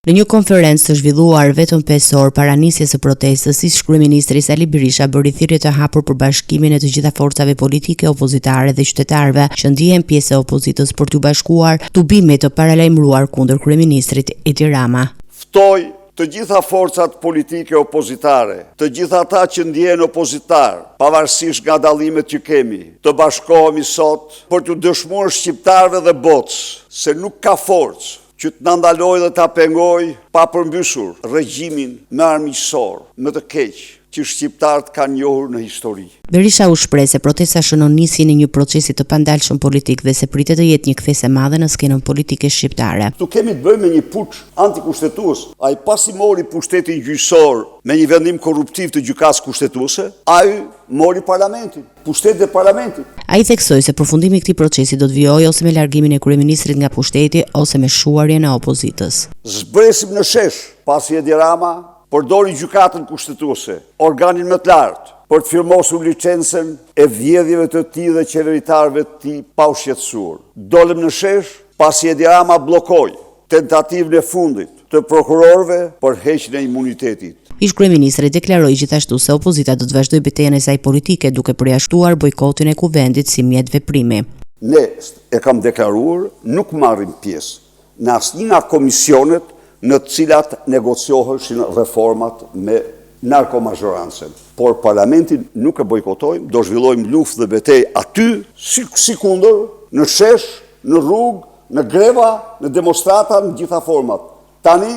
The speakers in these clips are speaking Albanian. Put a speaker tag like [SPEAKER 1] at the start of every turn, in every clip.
[SPEAKER 1] Në një konferencë të zhvilluar vetëm 5 orë para nisjes së protestës, ish-kryeministri Sali Berisha bëri thirrje të hapur për bashkimin e të gjitha forcave politike opozitare dhe qytetarëve që ndihen pjesë e opozitës për t'iu bashkuar tubimit të paralajmëruar kundër kryeministrit Edi Rama.
[SPEAKER 2] Ftoj të gjitha forcat politike opozitare, të gjithë ata që ndjehen opozitarë, pavarësisht nga dallimet që kemi, të bashkohemi sot për t'u dëshmuar shqiptarëve dhe botës se nuk ka forcë që të na ndalojë dhe ta pengojë pa përmbysur regjimin më armiqësor, më të keq që shqiptarët kanë njohur në histori.
[SPEAKER 1] Berisha u shpreh se protesta shënon nisjen e një procesi të pandalshëm politik dhe se pritet të jetë një kthesë e madhe në skenën politike shqiptare.
[SPEAKER 2] Këtu kemi të bëjmë me një puç antikushtetues. Ai pasi mori pushtetin gjyqësor me një vendim korruptiv të Gjykatës Kushtetuese, ai mori parlamentin. Pushtetin e parlamentit.
[SPEAKER 1] Ai theksoi se përfundimi i këtij procesi do të vijojë ose me largimin e kryeministrit nga pushteti ose me shuarjen e opozitës.
[SPEAKER 2] Zbresim në shesh, pasi Edi Rama përdori Gjykatën Kushtetuese, organin më të lartë, për të firmosur licencën e vjedhjeve të tij dhe qeveritarëve të tij pa u shqetësuar. Dolëm në shesh, pasi Edi Rama bllokoi tentativën e fundit të prokurorëve për heqjen e imunitetit.
[SPEAKER 1] Ish-kryeministri deklaroi gjithashtu se opozita do të vazhdojë betejën e saj politike duke përjashtuar bojkotin e Kuvendit si mjet veprimi.
[SPEAKER 2] Ne, e kam deklaruar, nuk marrim pjesë në asnjë nga komisionet në të cilat negocioheshin reformat me narkomazhorancën. Por parlamentin nuk e bojkotojmë, do zhvillojmë luftë dhe betejë aty, si, sikundër, në shesh, në rrugë, në greva, në demonstrata, në gjitha format. Tani,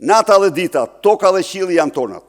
[SPEAKER 2] nata dhe dita, toka dhe qielli janë tonat.